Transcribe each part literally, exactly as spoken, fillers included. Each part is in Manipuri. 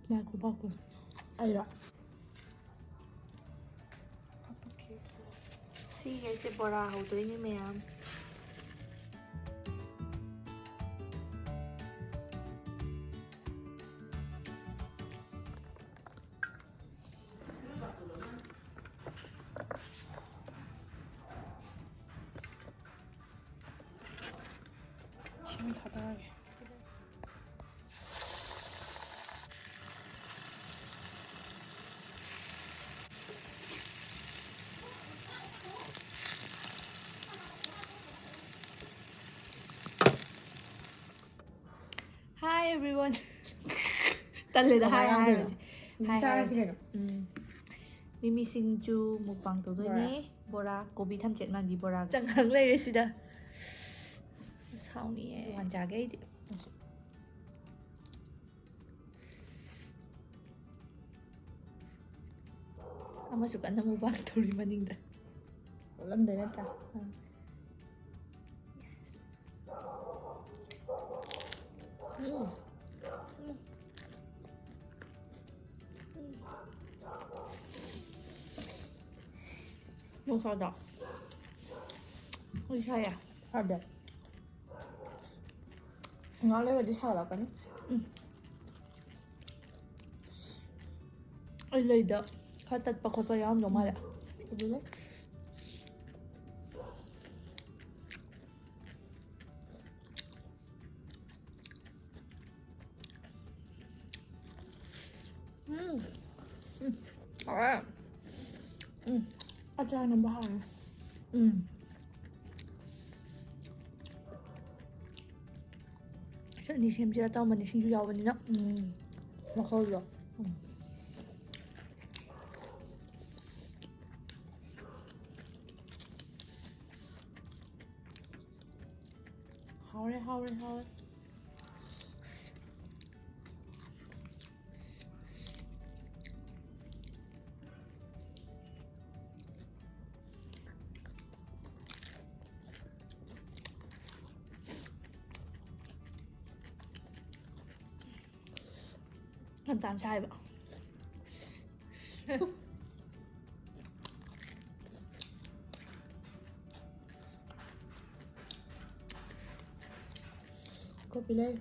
ꯉꯥꯏꯈꯣ, ꯄꯥꯛꯀꯣ꯫ ꯑꯩꯔꯣ? ꯁꯤꯈꯩꯁꯦ ꯕꯣꯔꯥ ꯍꯧꯗꯣꯏꯅꯦ ꯃꯌꯥꯝ꯫ ꯏꯁꯤꯡ ꯊꯥꯗꯔꯒꯦ꯫ Hi everyone. ꯇꯜꯂꯦꯗ ꯀꯃꯥꯏ hi ꯍꯥꯏꯗꯣꯏꯅꯣ? ꯍꯥꯏꯕꯁꯦ꯫ ꯑꯗꯨꯝ hi ꯆꯥꯔꯁꯤ ꯍꯥꯏꯕꯁꯦ꯫ ꯀꯩꯅꯣ꯫ ꯎꯝ꯫ ꯃꯤꯃꯤ ꯁꯤꯡꯖꯨ mukbang ꯇꯧꯗꯣꯏꯅꯦ꯫ ꯕꯣꯔꯥ꯫ ꯕꯣꯔꯥ, ꯀꯣꯕꯤ ꯊꯝꯆꯦꯠ ꯃꯥꯟꯕꯤ ꯕꯣꯔꯥ꯫ ꯆꯪꯉꯛ ꯂꯩꯔꯦ ꯁꯤꯗ꯫ ꯑꯁ, ꯍꯥꯎꯅꯤꯌꯦ꯫ ꯋꯥꯟ ꯆꯥꯒꯦ ꯑꯩꯗꯤ꯫ ꯑꯃꯁꯨ ꯀꯟꯅ mukbang ꯇꯧꯔꯤ ꯃꯅꯤꯡꯗ꯫ ꯑꯣꯠꯂꯝꯗꯣꯏ ꯅꯠꯇ꯭ꯔꯥ? ꯑꯥ꯫ Yes꯫ ꯎꯝ꯫ ꯎꯝ꯫ ꯎꯝ꯫ ꯅꯨꯡꯁꯥꯗꯣ꯫ ꯅꯨꯡꯁꯥ ꯌꯥꯏ꯫ ꯁꯥꯗꯦ꯫ ꯉꯥꯏꯍꯥꯛ ꯂꯩꯔꯗꯤ ꯁꯥꯒꯠꯂꯛꯀꯅꯤ꯫ ꯎꯝ꯫ ꯑꯩ ꯂꯩꯗ ꯈꯔ ꯇꯠꯄ ꯈꯣꯠꯄ ꯌꯥꯎꯔꯝꯗꯧ ꯃꯥꯜꯂꯦ꯫ ꯑꯗꯨꯅꯦ꯫ ꯎꯝ꯫ ꯎꯝ꯫ ꯍꯥꯎꯋꯦ꯫ ꯎꯝ꯫ ꯑꯆꯥꯔ ꯅꯝꯕ ꯍꯥꯎꯋꯦ꯫ ꯎꯝ꯫ ꯆꯠꯅꯤ ꯁꯦꯝꯁꯤꯔ ꯇꯧꯔꯝꯕꯅꯤ, ꯁꯤꯡꯖꯨ ꯌꯥꯎꯕꯅꯤꯅ꯫ ꯎꯝ꯫ ꯃꯈꯜꯗꯣ꯫ ꯎꯝ꯫ ꯍꯥꯎꯔꯦ, ꯍꯥꯎꯔꯦ, ꯍꯥꯎꯔꯦ꯫ ꯉꯟꯇꯥꯅ ꯁꯥꯏꯕ꯫ ꯀꯣꯐꯤ ꯂꯩ꯫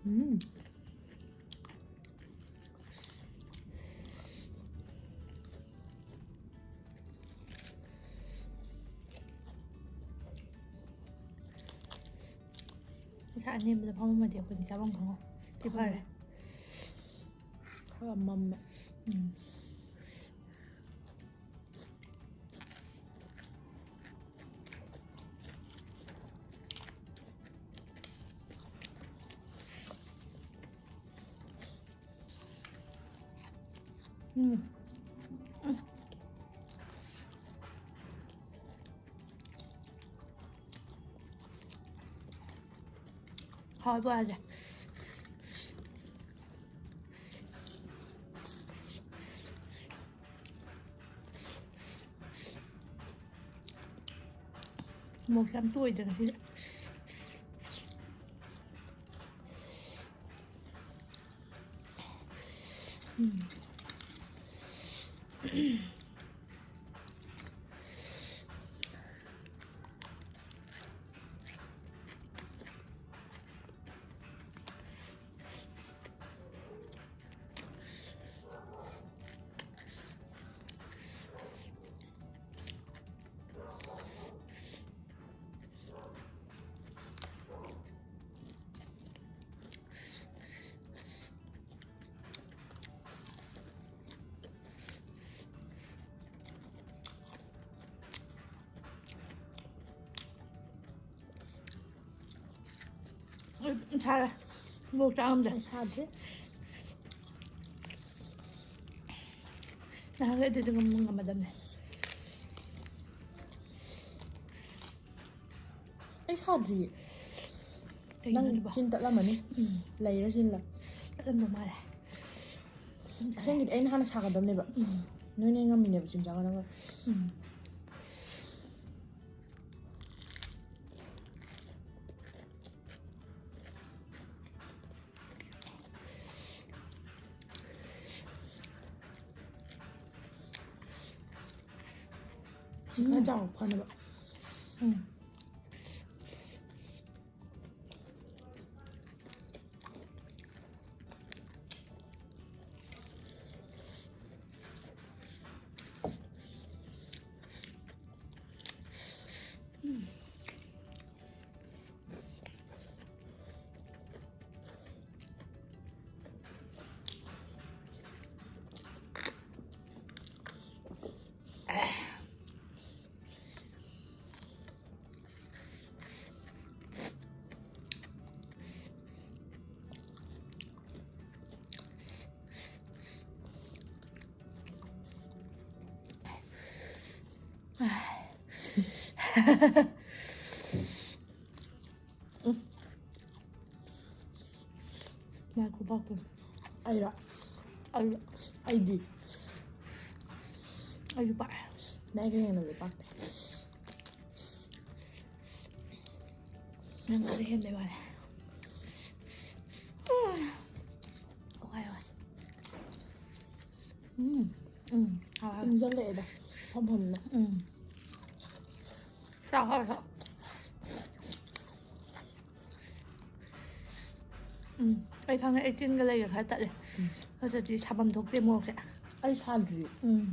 ꯎꯝ꯫ ꯃꯊꯛ ꯑꯅꯦꯝꯕꯗ ꯐꯝꯃꯝꯃꯗꯤ ꯑꯩꯈꯣꯏꯗꯤ ꯆꯥꯐꯝ ꯈꯪꯉꯣꯏ꯫ ꯁꯤ ꯐꯔꯦ꯫ ꯈꯔ ꯃꯝꯃꯦ꯫ ꯎꯝ꯫ ꯎꯝ꯫ ꯍꯥꯎꯕ ꯍꯥꯏꯁꯦ꯫ ꯃꯣꯔꯣꯛꯁꯦ ꯌꯥꯝ ꯇꯣꯏꯗ ꯉꯁꯤꯁꯦ꯫ ꯎꯝ꯫ ꯁꯥꯔꯦ꯫ ꯃꯣꯔꯣꯛ ꯆꯥ ꯉꯝꯗ꯭ꯔꯦ꯫ ꯑꯩ ꯁꯥꯗ꯭ꯔꯤ꯫ ꯅꯍꯥꯟꯒꯩ ꯑꯗꯨꯗꯤ ꯉꯝ-, ꯉꯝꯃꯗꯕꯅꯦ꯫ ꯑꯩ ꯁꯥꯗ꯭ꯔꯤꯌꯦ꯫ ꯀꯩꯒꯤꯅꯣ ꯅꯪ ꯑꯗꯨꯕꯣ? ꯆꯤꯟ ꯇꯠꯂꯝꯃꯅꯤ꯫ ꯎꯝ꯫ ꯂꯩꯔ ꯆꯤꯟꯂ꯫ ꯇꯠꯂꯝꯗꯧ ꯃꯥꯜꯂꯦ꯫ ꯑꯗꯨꯝ ꯆꯥꯔꯦ꯫ ꯑꯁꯦꯡꯒꯤꯗꯤ ꯑꯩꯅ ꯍꯥꯟꯅ ꯁꯥꯒꯗꯕꯅꯦꯕ꯫ ꯎꯝ꯫ ꯅꯣꯏꯅ ꯉꯝꯃꯤꯅꯦꯕ ꯆꯤꯟ ꯆꯥꯒꯗꯕ꯫ ꯎꯝ꯫ ꯈꯔ ꯆꯥꯎ ꯐꯅꯕ꯫ ꯎꯝ꯫ ꯃꯥꯏ ꯈꯨꯄꯥꯛꯇꯨ꯫ ꯑꯩꯔꯣ? ꯑꯩ, ꯑꯩꯗꯤ꯫ ꯑꯩꯁꯨ ꯄꯥꯛꯑꯦ꯫ ꯅꯪ ꯑꯩꯒ ꯌꯦꯡꯅꯕꯗꯤ ꯄꯥꯛꯇꯦ꯫ ꯅꯪ ꯈꯔ ꯍꯦꯟꯕꯩ ꯋꯥꯅꯦ꯫ ꯋꯥꯏ, ꯋꯥꯏ꯫ ꯎꯝ, ꯎꯝ, ꯍꯥꯎꯋꯦ, ꯍꯥꯎꯋꯦ꯫ ꯏꯪꯁꯜꯂꯛꯑꯦꯗ, ꯐꯝꯐꯝꯅ꯫ ꯎꯝ꯫ ꯆꯥꯎ, ꯍꯥꯎꯋꯦ, ꯍꯥꯎꯋꯦ꯫ ꯎꯝ, ꯑꯩ ꯈꯪꯉꯦ, ꯑꯩ ꯆꯤꯟꯒ ꯂꯩꯒ ꯈꯔ ꯇꯠꯂꯦ꯫ ꯎꯝ꯫ ꯅꯠꯇ꯭ꯔꯗꯤ ꯁꯥꯐꯝ ꯊꯣꯛꯇꯦ ꯃꯣꯔꯣꯛꯁꯦ꯫ ꯑꯩ ꯁꯥꯗ꯭ꯔꯤ꯫ ꯎꯝ꯫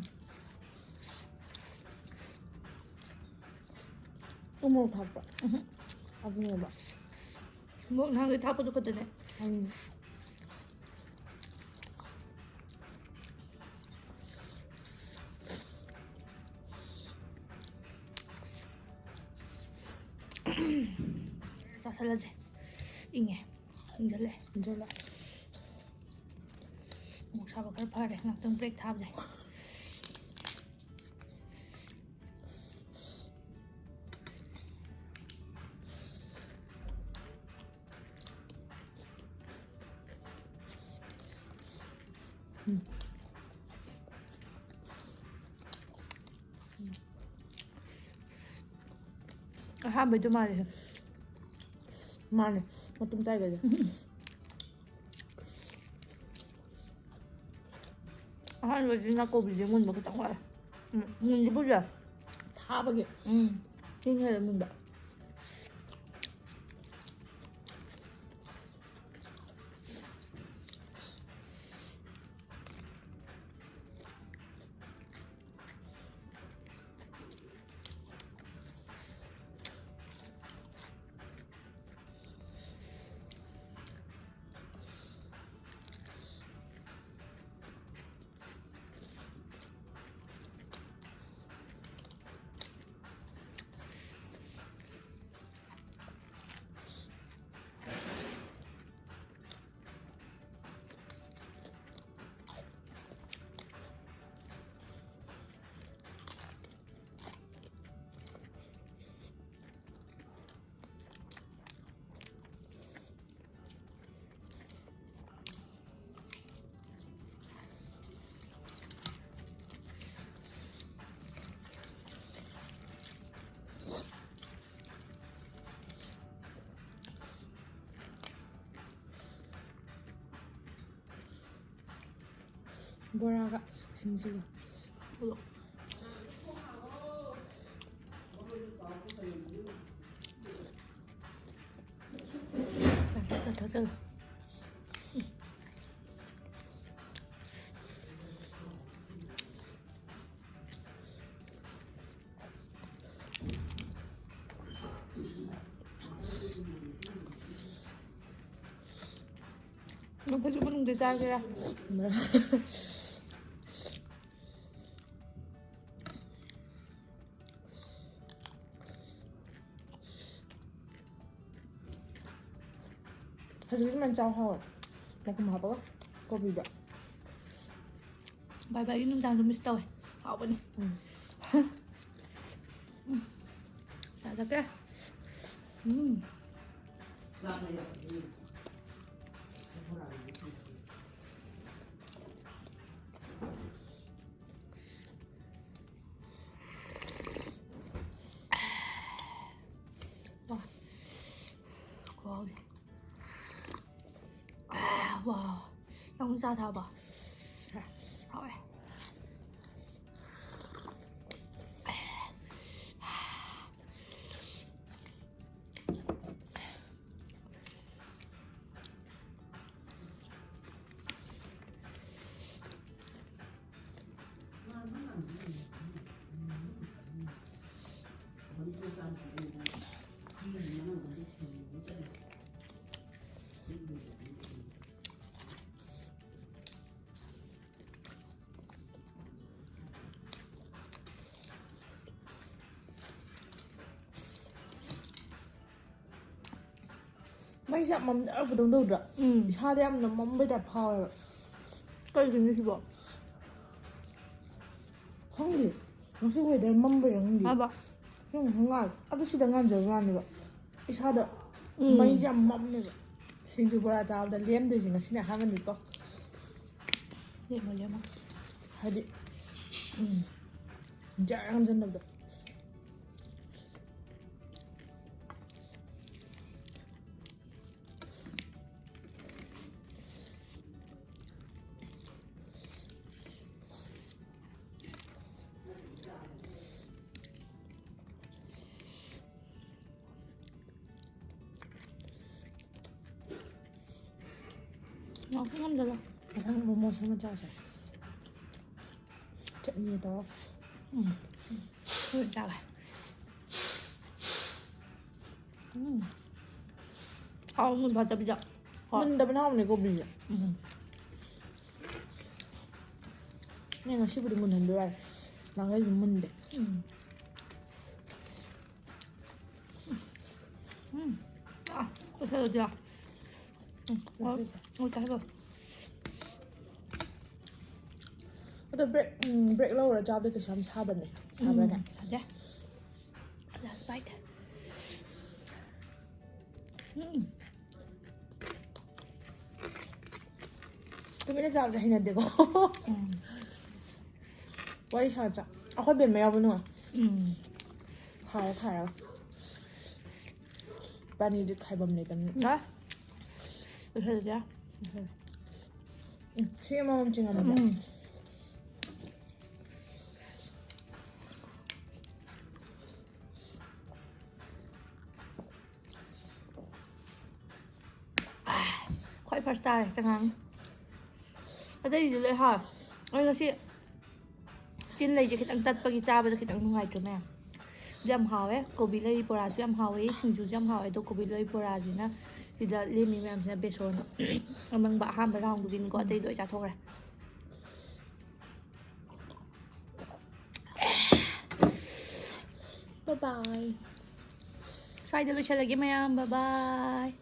ꯎ ꯃꯣꯔꯣꯛ ꯊꯥꯛꯄ꯭ꯔꯣ? ꯎꯝꯍꯨꯝ꯫ ꯑꯗꯨꯅꯦꯕ꯫ ꯃꯣꯔꯣꯛ ꯅꯍꯥꯟꯒꯩ ꯊꯥꯛꯄꯗꯨ ꯈꯛꯇꯅꯦ꯫ ꯎꯝ꯫ ꯆꯥꯁꯜꯂꯁꯦ꯫ ꯏꯪꯉꯦ꯫ ꯏꯪꯁꯜꯂꯦ꯫ ꯏꯪꯁꯜꯂꯦ꯫ ꯃꯣꯔꯣꯛ ꯁꯥꯕ ꯈꯔ ꯐꯔꯦ, ꯉꯥꯛꯇꯪ break ꯊꯥꯕꯗꯩ꯫ ꯎꯝ꯫ ꯑꯍꯥꯟꯕꯩꯗꯣ ꯃꯥꯜꯂꯦ꯫ ꯃꯥꯅꯦ, ꯃꯇꯨꯝ ꯇꯥꯏꯒꯁꯦ꯫ ꯑꯍꯥꯟꯕꯗꯤ ꯅꯥꯀꯨꯞꯄꯤꯁꯦ ꯃꯨꯟꯕ ꯈꯤꯇꯪ ꯋꯥꯠꯂꯦ꯫ ꯎꯝ, ꯃꯨꯟꯗꯤ ꯃꯨꯜꯂꯦ꯫ ꯍꯥꯞꯄꯒꯦ꯫ ꯎꯝ꯫ ꯆꯤꯡ ꯍꯦꯛ ꯃꯅꯨꯡꯗ꯫ ꯕꯣꯔꯥꯒ ꯁꯤꯡꯖꯨꯒ꯫ ꯆꯥꯁꯤꯜꯂꯣ, ꯆꯥꯁꯤꯜꯂꯣ꯫ ꯅꯪ ꯐꯩꯖꯨꯞ ꯃꯅꯨꯡꯗ ꯆꯥꯒꯦꯔꯥ? ꯍꯧꯖꯤꯛꯀꯤ ꯁꯨꯃꯥꯏꯅ ꯆꯥꯎ ꯍꯥꯎꯋꯦ꯫ ꯃꯈꯨꯝ ꯍꯥꯞꯄꯒ ꯀꯣꯕꯤꯗꯣ꯫ ꯕꯥꯏ ꯕꯥꯏꯒꯤ ꯅꯨꯡꯗꯥꯡꯗꯣ ꯃꯤꯁ ꯇꯧꯋꯦ꯫ ꯍꯥꯎꯕꯅꯤ꯫ ꯎꯝ꯫ ꯎꯝ꯫ ꯆꯥ ꯊꯛꯀꯦ꯫ ꯎꯝ꯫ ꯋꯥ꯫ ꯈꯨꯍꯥꯎꯗꯤ꯫ ꯑꯥ, ꯋꯥꯎ꯫ ꯅꯪ ꯆꯥ ꯊꯛꯑꯕꯣ? ꯍꯥꯎꯋꯦ꯫ ꯑꯩꯁꯦ ꯌꯥꯝ ꯃꯝꯊꯔꯛꯄꯗꯧꯅ ꯇꯧꯗ꯭ꯔꯥ? ꯎꯝ꯫ ꯏꯁꯥꯗ ꯌꯥꯝꯅ ꯃꯝꯕꯩ ꯇꯥꯏꯞ ꯐꯥꯎꯋꯦꯕ꯫ ꯀꯩꯒꯤꯅꯣ ꯁꯤꯕꯣ? ꯈꯪꯗꯦ, ꯉꯁꯤ ꯋꯦꯗꯔ ꯃꯝꯕꯩꯔ ꯈꯪꯗꯦ꯫ ꯍꯥꯏꯕ꯫ ꯁꯨꯝ ꯉꯥꯜ ꯑꯗꯨ ꯁꯤꯗ ꯉꯥꯟꯖꯕ ꯋꯥꯅꯦꯕ꯫ ꯏꯁꯥꯗ ꯎꯝ꯫ ꯃꯩꯁꯦ ꯌꯥꯝ ꯃꯝꯃꯦꯕ꯫ ꯁꯤꯡꯖꯨ ꯕꯣꯔꯥ ꯆꯥꯕꯗ ꯂꯦꯝꯗꯣꯏꯁꯦ ꯉꯁꯤꯅ ꯑꯍꯥꯟꯕꯅꯤꯀꯣ꯫ ꯂꯦꯝꯃꯣ, ꯂꯦꯝꯃꯣ꯫ ꯍꯥꯏꯗꯤ, ꯎꯝ, ꯖꯔ ꯍꯟꯖꯟꯗꯕꯗꯣ꯫ ꯉꯥꯎꯁꯨ ꯉꯝꯗꯦꯗ꯫ ꯃꯊꯪ ꯃꯣꯃꯣ ꯁꯦꯝꯃ ꯆꯥꯁꯦ꯫ ꯆꯠꯅꯤ ꯇꯧꯔ꯫ ꯎꯝ꯫ ꯍꯣꯏ, ꯆꯥꯒꯦ꯫ ꯎꯝ꯫ ꯊꯥꯎ ꯃꯨꯟ ꯐꯠꯇꯕꯤꯗ꯫ ꯍꯣꯏ꯫ ꯃꯨꯟꯗꯕꯅ ꯍꯥꯎꯕꯅꯤꯀꯣ ꯕꯤꯁꯦ꯫ ꯎꯝ꯫ ꯅꯪ ꯉꯁꯤꯕꯨꯗꯤ ꯃꯨꯟꯍꯟꯕ ꯌꯥꯔꯦ꯫ ꯅꯍꯥꯟꯈꯩꯗꯤ ꯃꯨꯟꯗꯦ꯫ ꯎꯝ꯫ ꯎꯝ꯫ ꯑꯥ, ꯀꯩꯁꯨ ꯇꯧꯗꯦ꯫ ꯎꯝ꯫ ꯑꯣ, ꯑꯣ, ꯆꯥꯁꯜꯂꯣ꯫ ꯑꯗꯣ ꯕ꯭ꯔꯦꯛ, ꯎꯝ, ꯕ꯭ꯔꯦꯛ ꯂꯧꯔ ꯆꯥꯕꯗꯤ ꯀꯩꯁꯨ ꯌꯥꯝ ꯁꯥꯗꯕꯅꯦ꯫ ꯁꯥꯕ꯭ꯔꯥꯅꯦ? ꯎꯝ, ꯁꯥꯗꯦ꯫ Last bite. ꯎꯝ꯫ ꯇꯨꯃꯤꯟꯅ ꯆꯥꯕꯁꯦ ꯍꯩꯅꯗꯦꯀꯣ꯫ ꯎꯝ꯫ ꯋꯥꯔꯤ ꯁꯥ ꯆꯥ-, ꯑꯩꯈꯣꯏ ꯕꯦꯝꯃ ꯌꯥꯎꯕ ꯅꯨꯡꯉꯥꯏ꯫ ꯎꯝ꯫ ꯈꯥꯏꯔ ꯈꯥꯏꯔꯒ꯫ ꯏꯕꯥꯅꯤꯗꯤ ꯈꯥꯏꯐꯝ ꯂꯩꯇꯕꯅꯤ꯫ ꯌꯥꯏ꯫ ꯂꯣꯏꯁꯜꯂꯁꯦ꯫ ꯎꯝ, ꯁꯤ ꯑꯃꯃꯝ ꯆꯤꯡꯉꯝꯃꯁꯦ꯫ ꯎꯝ꯫ ꯈ꯭ꯋꯥꯏ first ꯇꯥꯔꯦ ꯆꯉꯥꯡ꯫ ꯑꯇꯩꯗꯤ ꯂꯣꯏ ꯍꯥꯎꯋꯦ꯫ ꯑꯩ ꯉꯁꯤ ꯆꯤꯟ ꯂꯩꯁꯦ ꯈꯤꯇꯪ ꯇꯠꯄꯒꯤ ꯆꯥꯕꯗ ꯈꯤꯇꯪ ꯅꯨꯡꯉꯥꯏꯇ꯭ꯔꯣ ꯃꯌꯥꯝ? ꯑꯗꯨ ꯌꯥꯝ ꯍꯥꯎꯋꯦ꯫ ꯀꯣꯕꯤ ꯂꯩ ꯕꯣꯔꯥꯁꯨ ꯌꯥꯝ ꯍꯥꯎꯋꯦ꯫ ꯁꯤꯡꯖꯨꯁꯨ ꯌꯥꯝ ꯍꯥꯎꯋꯦ꯫ ꯑꯗꯣ ꯀꯣꯕꯤ ꯂꯩ ꯕꯣꯔꯥꯁꯤꯅ ꯁꯤꯗ ꯂꯦꯝꯃꯤ ꯃꯌꯥꯝꯁꯤꯅ ꯕꯦꯁꯣꯟ ꯑꯅꯪꯕ ꯑꯍꯥꯟꯕ roundꯗꯨꯒꯤꯅꯤꯀꯣ꯫ ꯑꯇꯩ ꯂꯣꯏ ꯆꯥꯊꯣꯛꯈ꯭ꯔꯦ꯫ Bye bye. ꯁ꯭ꯋꯥꯏꯗ ꯂꯣꯏꯁꯤꯜꯂꯒꯦ ꯃꯌꯥꯝ꯫ Bye bye.